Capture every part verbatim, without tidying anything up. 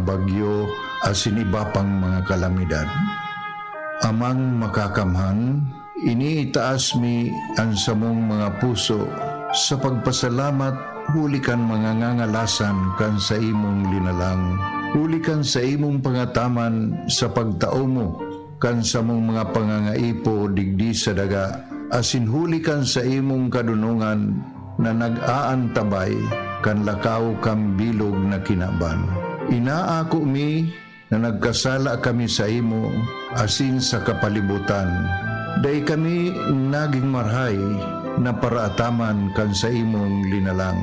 bagyo asin iba pang mga kalamidad. Amang Makakamhan, iniitaas mi an samong mga puso sa pagpasalamat huli kan mga ngangalasan kan saimong linalang, huli kan saimong pangataman sa pagtao mo kan samong mga pangangaipo digdi sa daga, asin huli kan saimong kadonongan na nag-aantabay kan lakaw kan bilog na kinaban. Inaako mi na nagkasala kami saimo asin sa kapalibutan. Dai kami nagin marahay na paraataman kan saimong linalang.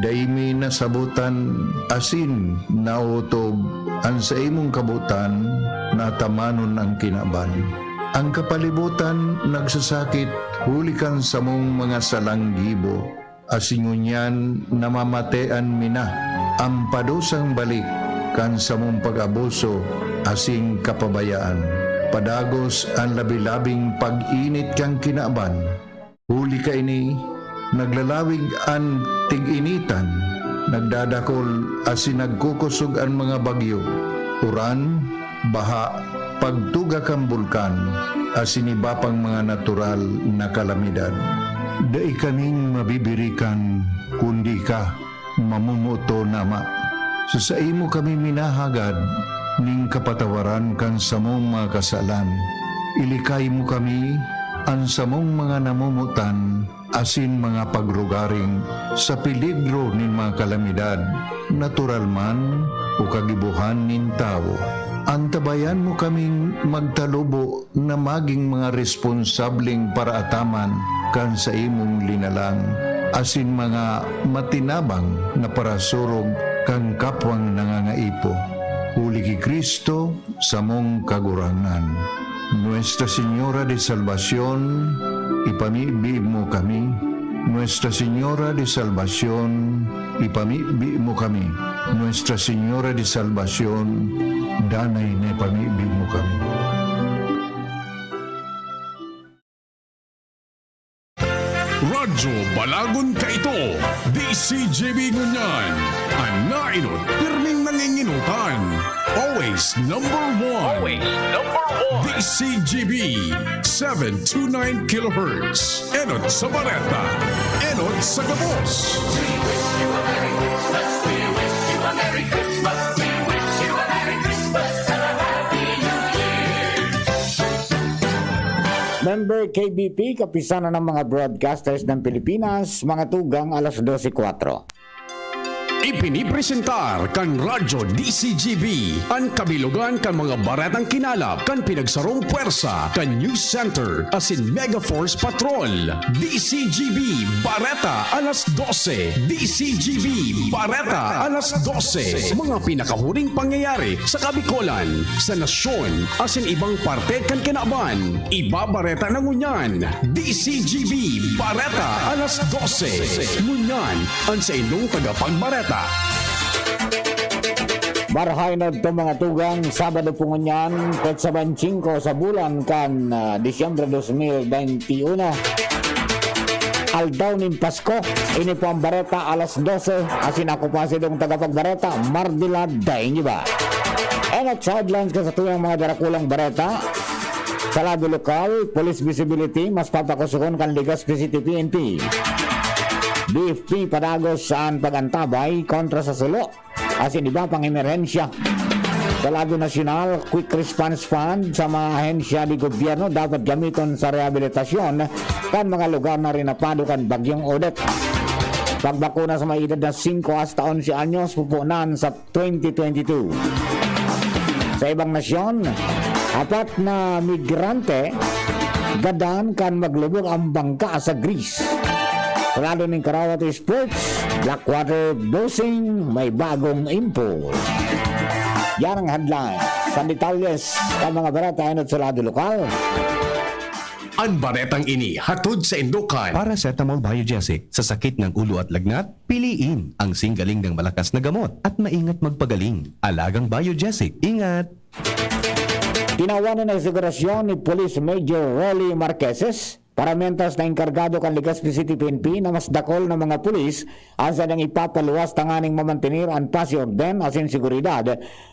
Dai mi nasabotan asin naotob an saimong kabotan na atamanon an kinaban. An kapalibotan nagsasakit huli kan samong mga salang gibo, asin ngunyan namamatean mi na an padusang balik kan samong pag-abuso asin kapabayaan. Padagos an labi-labing pag-init kan kinaban. Huli kaini, naglalawig an tig-initan, nagdadakol asin nagkukosog an mga bagyo, uran, baha, pagtuga kan bulkan, asin iba pang mga natural na kalamidad. Dai kaming mabibirikan, kundi ika, mamomoton, Ama. Sa saimo kami minahagad ning kapatawaran kan samong mga kasalan. Ilikay mo kami, an samong mga namomotan, asin mga pagrugaring sa peligro nin mga kalamidad, natural man o kagibohan nin tawo. Antabayan mo kaming magtalubo na magin mga responsableng paraataman kan saimong linalang, asin mga matinabang na parasurog kan kapwang nangangaipo. Huli ki Cristo, samong Kagurangnan. Nuestra Señora de Salvacion, ipamibi mo kami. Nuestra Señora de Salvacion, ipamibi mo kami. Nuestra Señora de Salvacion, danay na ipamibi mo kami. Radyo Balagon kaito, D C G B ngunyan, an naenot pirming nanginginotan. Always number one. Always number one. D C G B, seven two nine kilohertz. Enot sa bareta, enot sa gabos. Member K B P, Kapisanan ng mga Broadcasters ng Pilipinas, mga tugang, alas dose kwatro. Ipinipresentar kan Radyo D C G B an kabilogan kan mga baretang kinalap kan pinagsarong pwersa kan News Center asin Mega Force Patrol. D C G B Bareta alas dose. D C G B Bareta alas dose. Mga pinakahuring pangyayari sa Kabikolan, sa nasyon, asin ibang parte kan kinaban. Ibabareta na ngunyan, D C G B Bareta alas dose. Ngunyan, an saindong tagapagbareta. Marahay na ito, mga tugang, Sabado po ngunyan, petsa baynte singko sa bulan kan, ah, Disyembre dos mil baynte uno. Aldaw nin Pasko, ini po ang bareta alas dose, asin ako pa si dong tagapagbareta, Mardila Daingiba. And at sidelines ka sa tuyang mga darakulang bareta, sa lado lokal, police visibility, mas papakusugon kan Legazpi City P N P. B F P padagos sa pag-antabay kontra sa sulo asin iba pang emerhensya. Sa lado nasyonal, Quick Response Fund sa mga ahensya de gobyerno dapat gamiton sa rehabilitasyon kan mga lugar na rinapado kan Bagyong Odette. Pagbakuna sa mga edad na singko hasta onse anyos, pupunan sa twenty twenty-two. Sa ibang nasyon, apat na migrante gadan kan maglubog ang bangka sa Greece. Sa lado nin Karawat Sports, Blackwater Bossing may bagong import. Yan ang headline. Sa detalles kan mga bareta enot sa lado lokal. An baretang ini hatod saindo kan Paracetamol Biogesic sa sakit ng ulo at lagnat, piliin ang singgaling ng malakas na gamot at maingat magpagaling. Alagang Biogesic, ingat! Tinawan na ng asegurasyon ni Police Major Rolly Marqueses Paramientras na enkargado kan Legazpi City P N P na mas dakul na mga pulis an saindang ipapaluwas tanganing mamantener an pasi orden asin seguridad,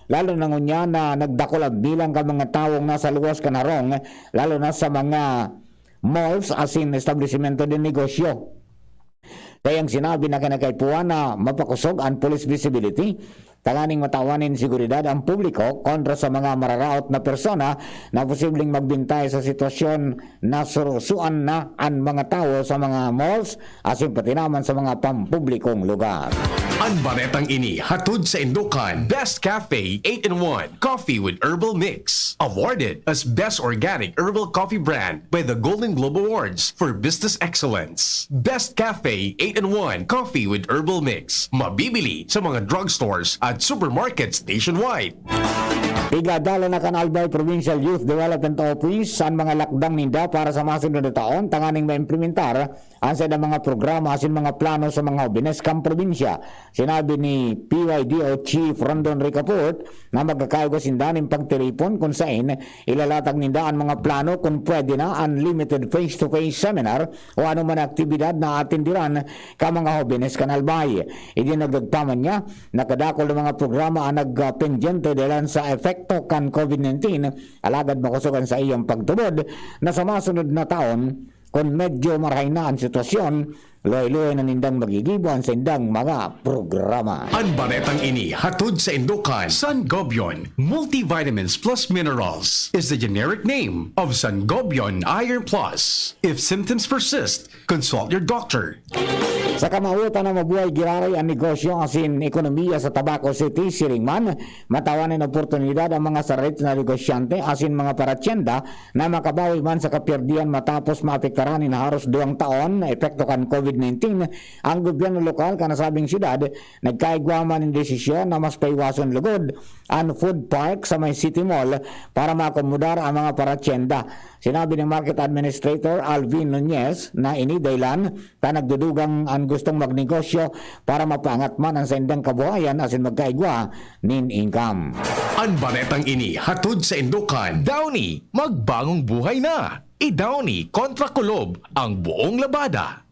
lalo na ngunyan na nagdakul an bilang kan mga tawong nasa luwas kan harong, lalo na sa mga malls asin establisimento de negosyo. Kaya ang sinabi na kinakaipuhan na mapakosog an police visibility tanganing matawan nin seguridad ang publiko kontra sa mga mararaot na persona na posibleng magbintay sa sitwasyon na surusuan na an mga tawo sa mga malls asin pati naman sa mga pampublikong lugar. An baretang ini hatod sa Indokan, Best Cafe eight-in-one Coffee with Herbal Mix. Awarded as Best Organic Herbal Coffee Brand by the Golden Globe Awards for Business Excellence. Best Cafe eight-in-one Coffee with Herbal Mix. Mabibili sa mga drugstores at supermarkets nationwide. Igadala na kan Albay Provincial Youth Development Office an mga lakdang ninda para sa masunod na taon tanganing maimplementar an saindang mga programa asin mga plano sa mga hobines kan probinsya. Sinabi ni P Y D O Chief Rondon Ricafort na magkakaigwa sinda nin pagtiripon kun sain ilalatag ninda an mga plano kun pwede na an limited face-to-face seminar o anoman na aktibidad na atenderan kan mga hobines kan Albay. Idinagdag pa man niya na kadakul na mga programa an nagpendyente dahelan sa epekto kan COVID nineteen, alagad makosog an saiyang pagtubod na sa masunod na taon, kun medyo marahay na an sitwasyon, luhay-luhay na nindang magigibo an saindang mga programa. An baretang ini hatod sa Indokan, Sangobion Multivitamins Plus Minerals is the generic name of Sangobion Iron Plus. If symptoms persist, consult your doctor. Sa kamawotan na mabuhay giraray an negosyo asin ekonomiya sa Tabaco City, siring man, matawan nin oportunidad ang mga sarit na negosyante asin mga paratyenda na makabawi man sa kapyerdihan matapos maapektaran nin haros duwang taon na epekto kan COVID nineteen ang gobyerno lokal kan nasabing syudad. Nagkaigwa man nin desisyon na mas paiwason lugod an food park sa may City Mall para maakomodar ang mga paratyenda. Sinabi ni Market Administrator Alvin Nunez na ini dahilan ta nagdudugang an gustong magnegosyo para mapaangat man an saindang kabuhayan asin magkaigwa nin income. An baretang ini hatod sa Indokan, Downy, magbagong buhay na! I-Downy kontra kulob ang buong labada.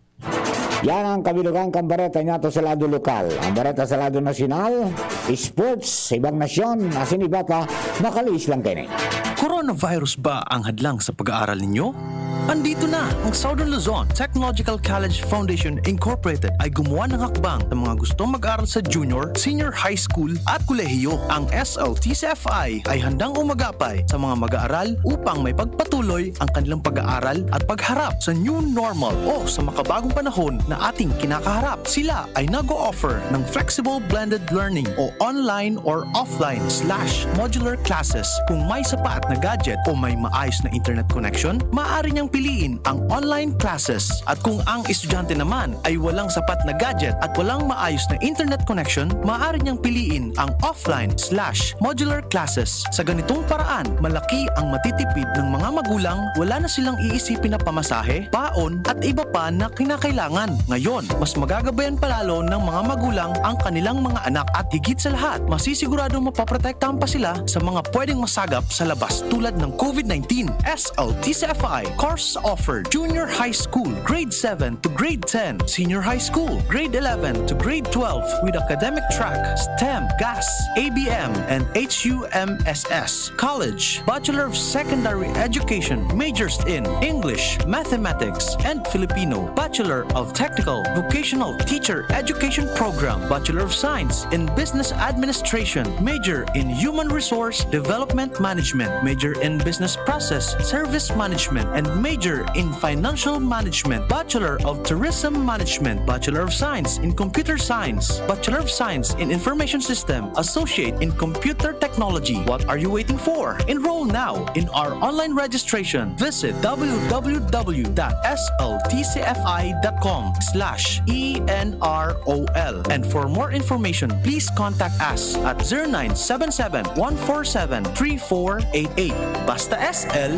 Yan ang kabilugan kan bareta niyato sa lado lokal. Ang bareta sa lado nasyonal, sports, ibang nasyon, asin iba pa, makalihis lang kaini. Coronavirus ba ang hadlang sa pag-aaral ninyo? Andito na! Ang Southern Luzon Technological College Foundation Incorporated ay gumawa ng hakbang sa mga gustong mag-aral sa junior, senior high school at kolehiyo. Ang S L T C F I ay handang umagapay sa mga mag-aaral upang may pagpatuloy ang kanilang pag-aaral at pagharap sa new normal o sa makabagong panahon na ating kinakaharap. Sila ay nag-o-offer ng flexible blended learning o online or offline slash modular classes. Kung may sapat na gadget o may maayos na internet connection, maaari niyang piliin ang online classes. At kung ang estudyante naman ay walang sapat na gadget at walang maayos na internet connection, maaari niyang piliin ang offline slash modular classes. Sa ganitong paraan, malaki ang matitipid ng mga magulang, wala na silang iisipin na pamasahe, baon, at iba pa na kinakailangan. Ngayon, mas magagabayan pa lalo ng mga magulang ang kanilang mga anak at higit sa lahat, masisiguradong mapoprotektahan pa sila sa mga pwedeng masagap sa labas tulad ng COVID nineteen. S L T C F I course offered: Junior High School, Grade seven to Grade ten, Senior High School, Grade eleven to Grade twelve with academic track, STEM, GAS, A B M, and H U M S S. College, Bachelor of Secondary Education, majors in English, Mathematics, and Filipino, Bachelor of Technical Vocational Teacher Education Program, Bachelor of Science in Business Administration, major in Human Resource Development Management, major in Business Process Service Management, and major in Financial Management, Bachelor of Tourism Management, Bachelor of Science in Computer Science, Bachelor of Science in Information System, Associate in Computer Technology. What are you waiting for? Enroll now in our online registration. Visit W W W dot S L T C F I dot com slash E N R O L. And for more information, please contact us at zero nine seven seven, one four seven, three four eight eight. Basta S L,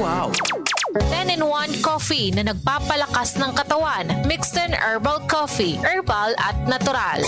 wow! Ten-in-one Coffee na nagpapalakas ng katawan. Mixed in Herbal Coffee. Herbal at natural.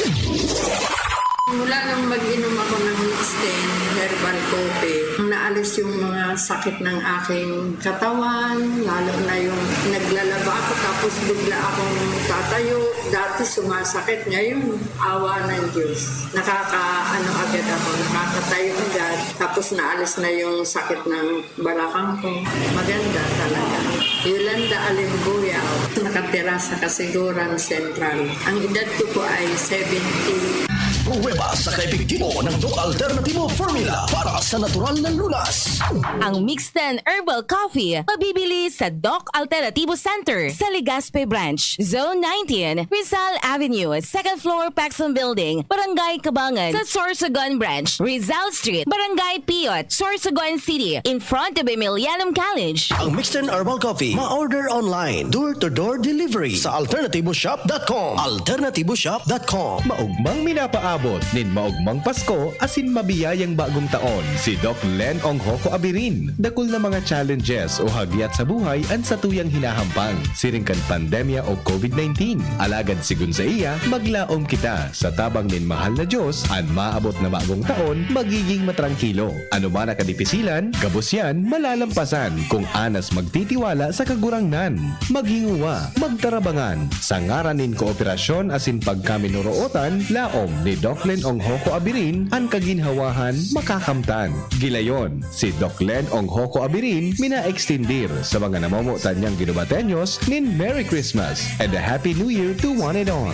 Mula nung mag-inom ako ng Mixed in Herbal Coffee, ang Naalis yung mga sakit ng aking katawan, lalo na yung naglalaba ako tapos bigla akong tatayo. Dati sumasakit, ngayon awa ng Diyos. Nakaka-ano agad ako, nakakatayo agad. Tapos naalis na yung sakit ng balakang ko. Maganda talaga. Yolanda Alimbuya, nakatira sa Kasiguran Central. Ang edad ko po ay seventy. Pruweba sa kaepektibo ng Doc Alternativo Formula para sa natural na lunas. Ang Mixten Herbal Coffee, mabibili sa Doc Alternativo Center sa Legazpi Branch, Zone nineteen, Rizal Avenue, second floor, Paxson Building, Barangay Cabangan, sa Sorsogon Branch, Rizal Street, Barangay Piot, Sorsogon City, in front of Emilianum College. Ang Mixten Herbal Coffee, ma-order online, door-to-door delivery sa alternativoshop dot com. alternativoshop dot com. Maogmang minapaabot nin maogmang Pasko asin mabiyayang bagong taon si Doc Len Ong Hoco Abirin. Dakul na mga challenges o hagyat sa buhay an satuyang hinahampang, siring kan pandemya o COVID nineteen. Alagad sigon saiya, maglaom kita sa tabang nin mahal na Dios, an maabot na bagong taon magiging matrangkilo. Anoman na kadipisilan, gabos yan malalampasan kung anas magtitiwala sa Kagurangnan. Maghinguwa, magtarabangan, sa ngaran nin kooperasyon asin pagkaminorootan, laom ni Doc Len Ong Hoco Abirin, an kaginhawahan makakamtan. Gilayon, si Doc Len Ong Hoco Abirin mina-extindir sa mga namomotan niyang Guinobateños nin Merry Christmas and a Happy New Year to one and all.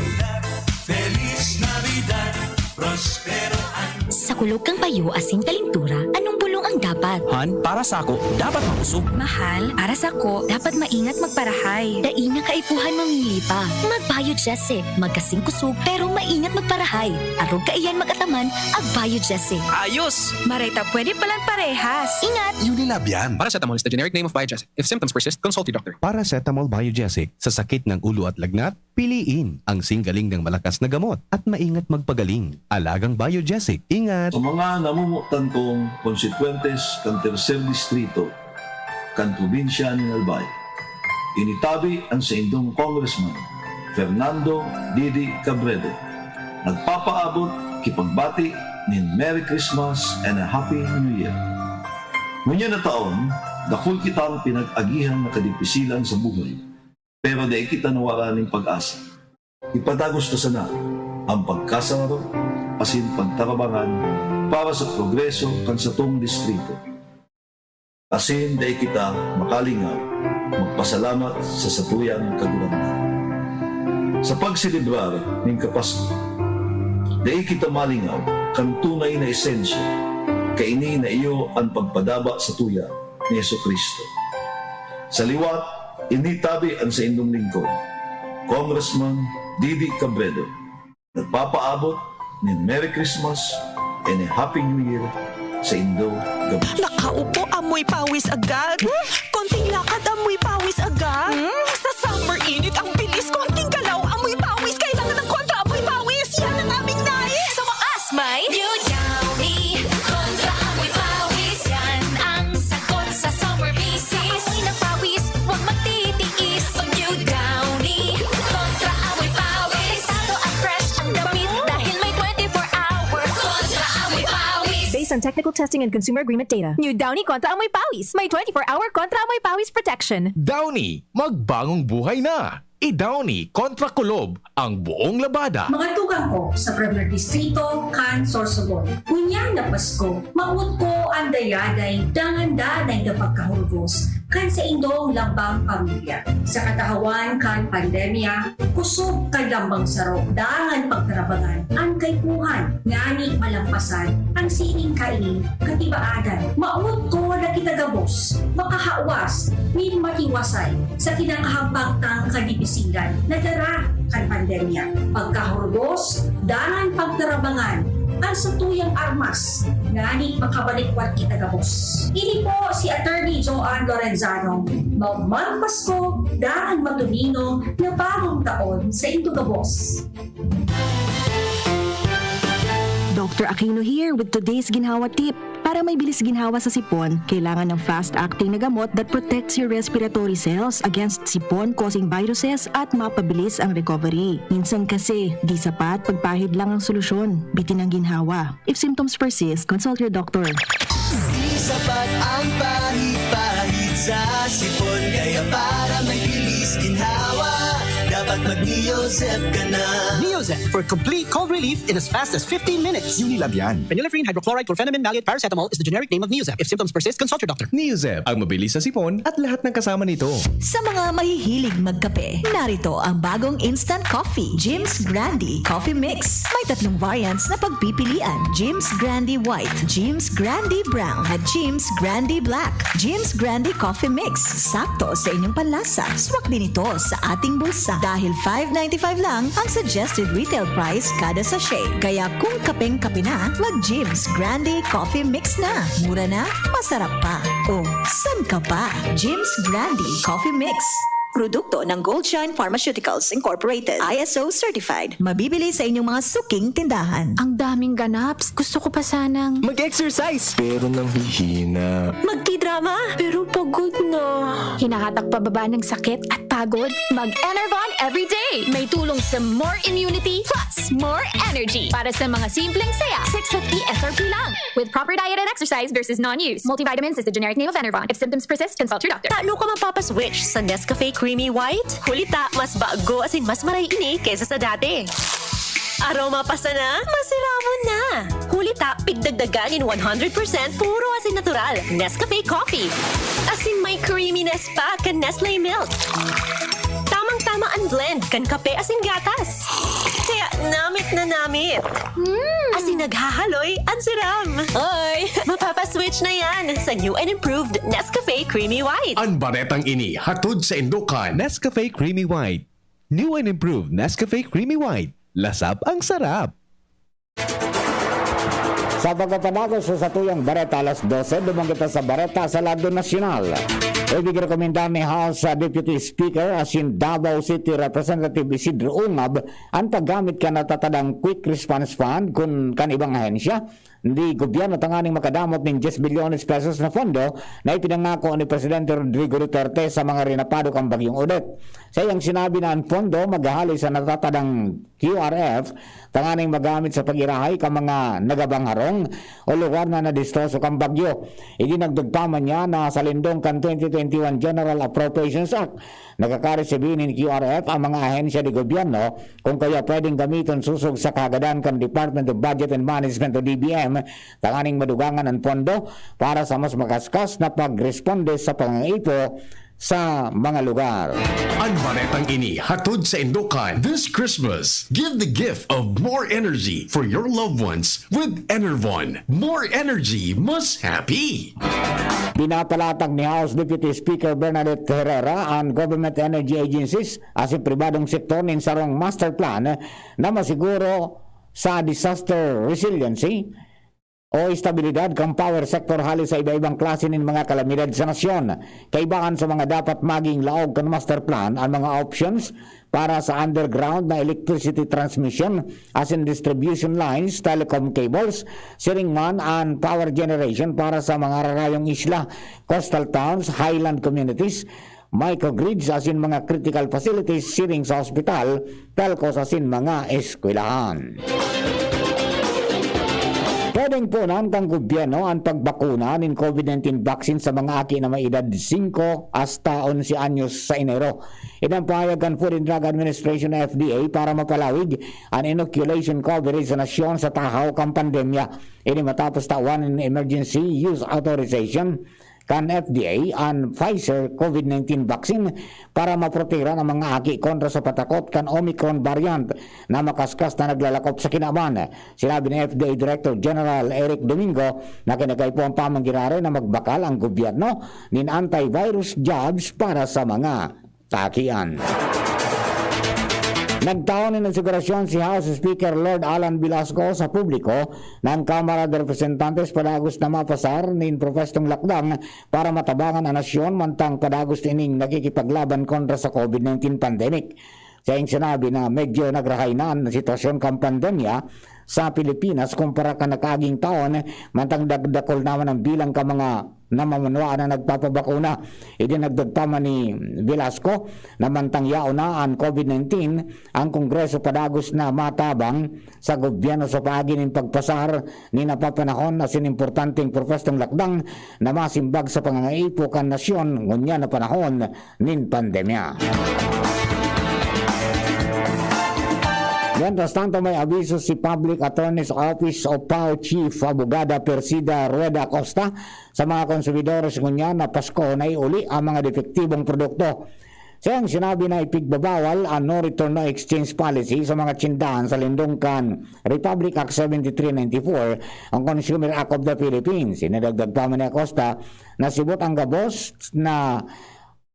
Sa kulog kan payo asin kalintura, anong bulong ang dapat? Han, para sako, dapat makusog. Mahal, para sako, dapat maingat magparahay. Dai na kaipuhan mamili pa. Mag-Biogesic. Magkasing kusog, pero maingat magparahay. Arog kaiyan mag-ataman, ag-Biogesic. Ayos! Maray ta pwede palan parehas. Ingat! Unilab yan. Paracetamol is the generic name of Biogesic. If symptoms persist, consult your doctor. Paracetamol Biogesic sa sakit ng ulo at lagnat, piliin ang singgaling ng malakas na gamot at maingat magpagaling. Alagang Biogesic, ingat! Sa mga namomotan kong konstituyentes kan Tercer Distrito kan probinsya nin Albay, initabi an saindong Congressman Fernando Didi Cabredo, nagpapaabot ki pagbati nin Merry Christmas and a Happy New Year. Ngunyan na taon, dakul kitang pinag-agihan na kadipisilan sa buhay, pero dai kita nawara nin pag-asa. Ipadagos ta sana an pagkasararo asin pagtarabangan para sa progreso kan satong distrito. Asin dai kita makalingaw magpasalamat sa satuyang Kagurangnan. Sa pagselebrar nin Kapasko, dai kita malingaw kan tunay na esensya, kaini na iyo an pagpadaba satuya ni Jesu-Cristo. Sa liwat, ini tabi an saindong lingkod, Congressman Didi Cabredo, nagpapaabot nin Merry Christmas and a Happy New Year saindo gabos. Nakaupo, amoy pawis agad. Konting lakad, amoy pawis agad. Hmm? Sa summer init, ang bilis. Konting galaw, amoy pawis. Kailangan ng kontra amoy pawis. Yan ang aming nais. Sa wakas, may New Downy. Kontra amoy pawis. Yan ang sagot sa summer visit. Sa amoy ng pawis, huwag magtitiis. Mag New Downy. Kontra amoy pawis. Delikado at fresh ang damit dahil may twenty-four hour kontra amoy pawis. Based on technical testing and consumer agreement data, New Downy Kontra Amoy Pawis. May twenty-four hour Kontra Amoy Pawis protection. Downy, magbangong buhay na! I-Downy kontra kulob ang buong labada. Mga tugang ko sa Primer Distrito kan Sorsogon. Ngunyan na Pasko, maot ko an dayaday dangan danay na pagkahurgos kan saindong lambang pamilya. Sa katahawan kan pandemya, kusog kan lambang saro dangan pagtarabangan an kaipuhan ngani malampasan an siring kaini katibaadan. Maot ko na kita gabos makahawas nin matiwasay sa kinakahampag tang kadipisilan na dara kan pandemya. Pagkahurgos dangan pagtarabangan an satuyang armas ngani makabalikwat kita gabos. Ini po si Attorney Joan Lorenzano. Maogmang Pasko dangan matunino na bagong taon saindo gabos. Doctor Aquino here with today's Ginhawa Tip. Para may bilis ginhawa sa sipon, kailangan ng fast-acting na gamot that protects your respiratory cells against sipon-causing viruses at mapabilis ang recovery. Minsan kasi, di sapat pagpahid lang ang solusyon. Bitin ang ginhawa. If symptoms persist, consult your doctor. Di sapat ang pahit-pahit sa sipon, kaya para may bilis ginhawa, dapat mag-Neozep ka na. Neozep for complete cold relief in as fast as fifteen minutes. Unilab yan. Phenylephrine, hydrochloride, chlorphenamine, maleate, paracetamol is the generic name of Neozep. If symptoms persist, consult your doctor. Neozep, ang mabilis sa sipon at lahat ng kasama nito. Sa mga mahihilig magkape, narito ang bagong instant coffee, Jim's Grande Coffee Mix. May tatlong variants na pagpipilian, Jim's Grande White, Jim's Grande Brown, at Jim's Grande Black. Jim's Grande Coffee Mix, sakto sa inyong panlasa. Swak din ito sa ating bulsa dahil five ninety-five lang ang suggested retail price kada sachet. Kaya kung kapeng-kape na, mag Jim's Grande Coffee Mix na. Mura na, masarap pa. O, san ka pa? Jim's Grande Coffee Mix. Produkto ng Goldshine Pharmaceuticals Incorporated, I S O certified. Mabibili sa inyong mga suking tindahan. Ang daming ganaps. Gusto ko pa sanang Mag-exercise! Pero nanghihina. Magtidrama? Pero pagod na. Hinahatak pababa ng sakit at pagod. Mag-Enervon everyday. May tulong sa more immunity plus more energy. Para sa mga simpleng saya, six fifty S R P lang. With proper diet and exercise versus non-use. Multivitamins is the generic name of Enervon. If symptoms persist, consult your doctor. Tano ka mapapaswitch sa Nescafe Creamy White? Huli ta, mas bago asin mas maray ini kaysa sa dati. Aroma pa sana, masiramon na. Huli ta, pigdagdagan nin one hundred percent puro asin natural, Nescafe Coffee. Asin may creaminess pa kan Nestle Milk. Tamang-tama an blend kan kape asin gatas. Kaya namit na namit. Asin naghahaloy an siram. Oy! Mapapaswitch na yan sa new and improved Nescafe Creamy White. An baretang ini hatod saindo kan Nescafe Creamy White. New and improved Nescafe Creamy White. Lasap ang sarap! Sa pagpapadagos sa satuyang bareta alas dose, duman kita sa bareta sa lado nasyonal. Ipigrekomenda ni House Deputy Speaker asin Davao City Representative Isidro Ungab an paggamit kan natatadang Quick Response Fund kun kan ibang ahensya di gobyerno tanganing makadamot nin diyes bilyones pesos na pondo na ipinangako ni Presidente Rodrigo Duterte sa mga rinapado kan Bagyong Odette. Sa iyang sinabi na an pondo maghahaloy sa natatadang Q R F tanganing magamit sa pag-irahay kan mga nagabangharong o lugar na nadistroso kan bagyo. Idinagdag pa man niya na sa lindong kan twenty twenty-one General Appropriations Act, nakakaresibir nin Q R F ang mga ahensya de gobyerno, kun kaya pwedeng gamiton sosog sa kahagadan kan Department of Budget and Management o D B M, tanganing madugangan an pondo para sa mas makaskas na pagresponde sa pangangaipo sa mga lugar. An baretang ini hatod saindo kan This Christmas, give the gift of more energy for your loved ones with Enervon. More energy, mas happy! Pinapalatag ni House Deputy Speaker Bernadette Herrera an government energy agencies asin pribadong sektor nin sarong master plan na masiguro sa disaster resiliency o estabilidad kan power sector hali sa iba-ibang klase nin mga kalamidad sa nasyon. Kaibahan sa mga dapat maging laog kan master plan, an mga options para sa underground na electricity transmission asin distribution lines, telecom cables, siring man an power generation para sa mga rarayong isla, coastal towns, highland communities, microgrids asin mga critical facilities siring sa hospital, telcos asin mga eskwelahan. Pwedeng punan kan gobyerno an pagbakuna nin COVID nineteen vaccine sa mga aki na may edad singko hasta onse anyos sa Enero. Ini an pahayag kan Food and Drug Administration o F D A para mapalawig an inoculation coverage sa nasyon sa tahaw kan pandemya. Ini matapos tawan nin emergency use authorization kan F D A an Pfizer COVID nineteen vaccine para maprotehiran ang mga aki kontra sa patakot kan Omicron variant na makaskas na naglalakop sa kinaban. Sinabi ni F D A Director General Eric Domingo na kinakaipuhan pa man giraray na magbakal ang gobyerno nin antivirus jabs para sa mga kakian. Nagtaon nin asegurasyon si House Speaker Lord Alan Velasco sa publiko na an Kamara de Representantes padagos na mapasar nin propwestong lakdang para matabangan an nasyon mantang padagos ining nakikipaglaban kontra sa COVID nineteen pandemic. Siya sinabi na medyo nagrahay na an sitwasyon kan pandemya sa Pilipinas kumpara kan nakaaging taon, mantang dagdakol naman ang bilang kan mga namamanwaan na nagpapabakuna. Idinagdag pa man ni Velasco na mantang yaon na an COVID nineteen, ang Kongreso padagos na matabang sa gobyerno sa paagi nin pagpasar nin napapanahon asin importanteng propwestong lakdang na masimbag sa pangangaipo kan nasyon ngunyan na panahon nin pandemya. Mientras tanto, may abiso si Public Attorney's Office o PAO Chief Abogada Persida Rueda Acosta sa mga konsumidores ngunyan na Pasko na iuli ang mga depektibong produkto. Siyang sinabi na ipigbabawal ang no return no exchange policy sa mga tsindahan sa lindong kan Republic Act seventy-three ninety-four, ang Consumer Act of the Philippines. Inadagdag pa man ni Acosta na sibot ang gabos na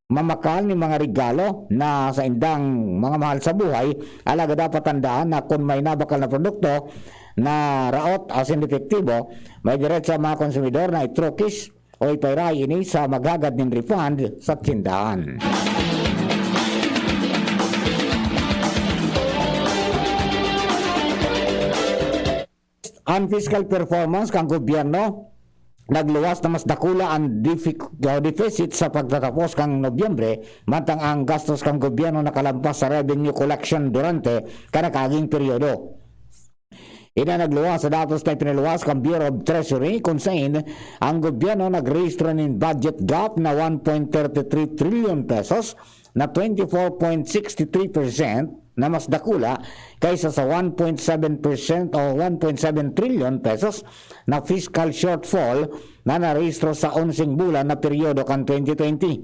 mamakal nin mga regalo na sa indang mga mahal sa buhay, alagad dapat tandaan na kun may nabakal na produkto na raot asin depektibo, may derecho ang mga konsumidor na itrukis o ipairay ini sa maghagad nin refund sa tindahan. An fiscal performance kan gobyerno nagluwas na mas dakula an defi-, uh, deficit sa pagtatapos kan Nobyembre, mantang ang gastos kan gobyerno nakalampas sa revenue collection durante kan nakaaging peryodo. Ini nagluwas sa datos na ipinaluwas kan Bureau of Treasury, kun sain ang gobyerno nagrehistro nin budget gap na one point thirty three trillion pesos, na twenty four point six three percent na mas dakula kaysa sa one point seven percent o one point seven trillion pesos na fiscal shortfall na narehistro sa onseng bulan na peryodo kan twenty twenty.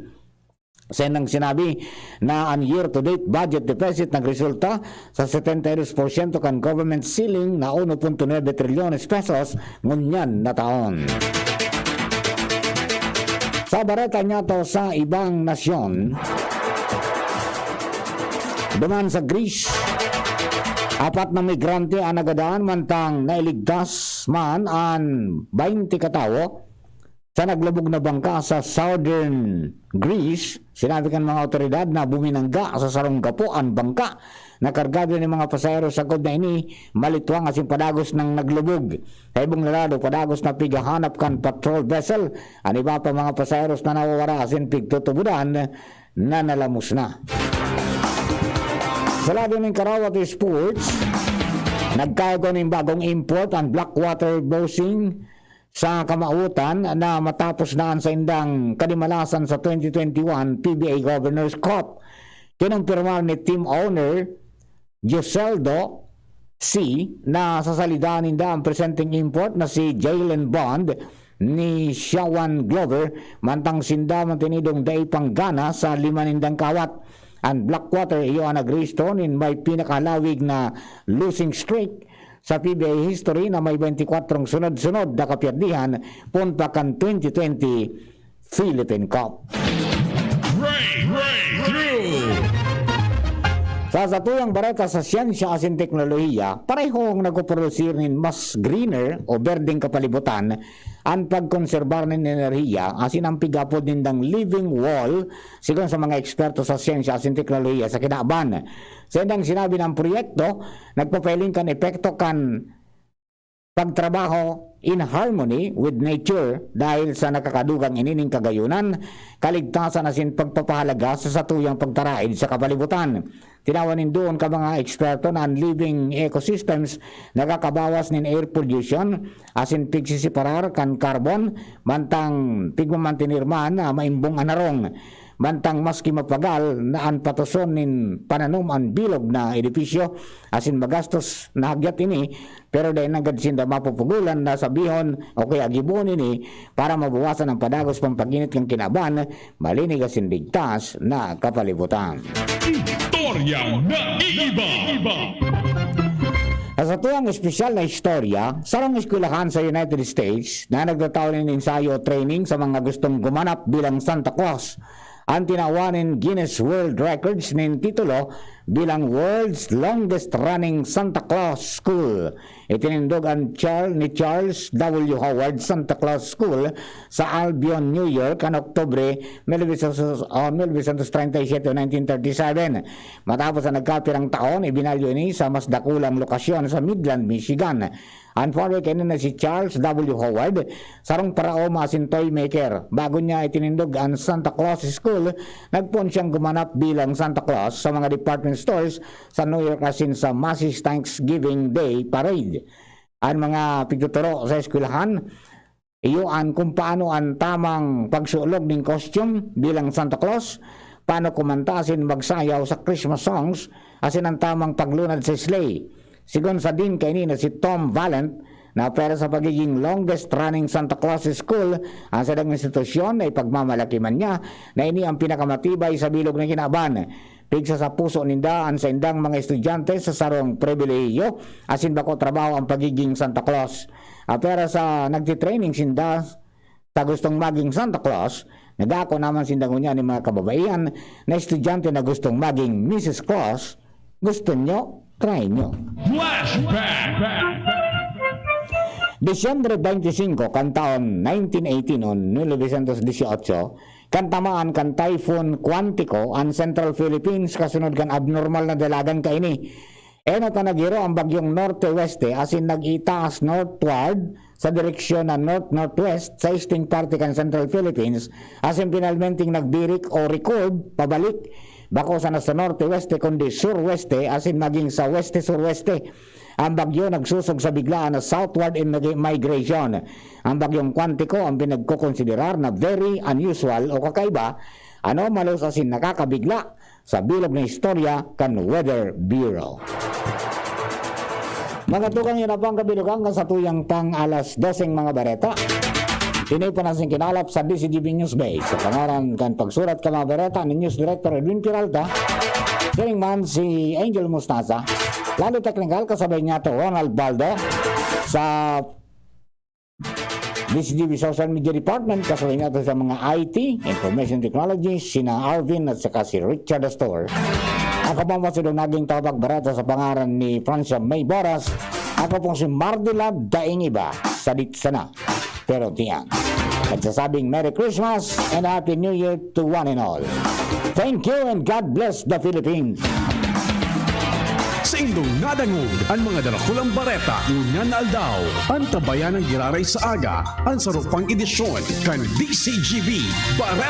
Sa indang sinabi na an year-to-date budget deficit nagresulta sa setenta y dos porsyento kan government ceiling na uno punto nuebe trilyones pesos ngunyan na taon. Sa bareta niyato sa ibang nasyon, duman sa Greece, apat na migrante an nagadan, mantang nailigtas man an baynte ka tawo sa naglubog na bangka sa southern Greece. Sinabi kan mga awtoridad na buminangga sa sarong gapo an bangka na kargado nin mga pasahero. Sagkod na ini, malitwang asin padagos nang naglubog. Sa ibong lalado, padagos na pighahanap kan patrol vessel an iba pa mga pasaheros na nawawara asin pigtutubodan na nalamos na. Sa lado nin Karawat Sports, nagkaigwa nin bagong import an Blackwater Bossing sa kamawotan na matapos na an saindang kadimalasan sa twenty twenty-one P B A Governor's Cup. Kinumpirmar ni team owner Joseldo C na sasalidaan ninda ang presenteng import na si Jalen Bond ni Shawan Glover, mantang sinda man tinidong dai pang gana sa lima nindang kawat. An Blackwater iyo an nagrehistro nin may pinakahalawig na losing streak sa P B A history na may baynti kwatro sunod-sunod na kapiyerdihan poon pa kan twenty twenty Philippine Cup. Breakthrough! Sa satuyang bareta sa siyensya asin teknolohiya, parehong nagpoprodusir nin mas greener o berdeng kapalibutan an pagkonserbar nin enerhiya asin an pig-apod nindang living wall, sigon sa mga eksperto sa siyensya asin teknolohiya sa kinaban. Sa indang sinabi na an proyekto nagpapahiling kan epekto kan pagtrabaho in harmony with nature dahil sa nakakadugang ini nin kagayunan, kaligtasan asin pagpapahalaga sa satuyang pagtaraid sa kapalibutan. Tinawan nin duon ka mga eksperto na an living ecosystems nakakabawas nin air pollution asin pigsiseparar kan carbon, mantang pigmamantener man na maimbong an harong. Mantang maski mapagal na an patuson nin pananom an bilog na edipisyo asin magastos na hagyat ini, pero dai nanggad sinda mapupugolan na sabihon o kaya gibohon ini para mabawasan an padagos pampaginit kan kinaban, malinig asin ligtas na kapalibutan. Istoryang naiiba. Sa satuyang espesyal na istorya, sarong eskwelahan sa United States na nagtatao nin ensayo o training sa mga gustong gumanap bilang Santa Claus, an tinawan nin Guinness World Records nin titulo bilang world's longest running Santa Claus School. Itinindog an Char-, ni Charles W. Howard Santa Claus School sa Albion, New York, kan Oktubre mil novecientos, ah, mil novecientos treinta y siete o nineteen thirty-seven. Matapos ang nagkapirang taon, ibinalyo ini sa mas dakulang lokasyon sa Midland, Michigan. An founder kaini na si Charles W. Howard, sarong paraoma asin toy maker. Bago niya itinindog an Santa Claus School, nagpoon siyang gumanap bilang Santa Claus sa mga department stores sa New York asin sa Macy's Thanksgiving Day Parade. An mga pigtuturo sa eskwelahan, iyo an kung paano an tamang pagsulog nin costume bilang Santa Claus, paano kumanta asin magsayaw sa Christmas songs, asin an tamang paglunad sa sleigh. Sigon sa dean kaini na si Tom Valent, na pwera sa pagiging longest running Santa Claus School, ang sadang institusyon na ipagmamalaki man niya na ini ang pinakamatibay sa bilog na kinaban. Pigsa sa puso ninda an saindang mga estudyante sa sarong pribilehiyo asin bako trabaho ang pagiging Santa Claus. Apera sa nagtitraining sinda sa gustong maging Santa Claus, nag-aako naman sinda ngunyan nin mga kababaihan na estudyante na gustong maging Missus Claus. Gusto nyo? Try nyo. Flashback! Disyembre twenty-five kan taon nineteen eighteen o nineteen eighteen, kan tamaan kan Typhoon Quantico an Central Philippines kasunod kan abnormal na dalagan kaini. Enot na naghiro ang bagyong norte-weste asin nag-itaas northward sa direksyon na north-northwest sa eastern parte kan Central Philippines, asin pinalmenteng nagbirik o record pabalik, bako sana sa norte-weste kundi sur-weste asin maging sa weste-sur-weste. Ang bagyo nagsusog sa biglaan na southward in-, migration. Ang bagyong Quantico ang pinagkokonsiderar na very unusual o kakaiba, anomalous asin nakakabigla sa bilog na istorya kan Weather Bureau. Mga tugang, yan na po ang kabilugan kan satuyang pang alas doseng mga bareta. Ini po na sing kinalap sa D C G B News Base. Sa pangaran kan pagsurat kan mga bareta ni News Director Edwin Peralta, siring man si Angel Mostaza, Lalo Technical, kasabay niya to Ronald Baldo, sa D C G B Social Media Department, kasabay niya to sa mga I T, Information Technology, sina Arvin at saka si Richard Astor. Ako po ang masidong naging tawag bareta sa pangaran ni Francia May Boras. Ako pong si Mardila Daing Iba, sadit sana. Pero tiyan. Nagsasabing Merry Christmas and Happy New Year to one and all. Thank you and God bless the Philippines. Sa indong nadangog an mga darakulang bareta ngunyan na aldaw, an kabayanang giraray sa aga, an sarupang edisyon kan D C G B Bareta.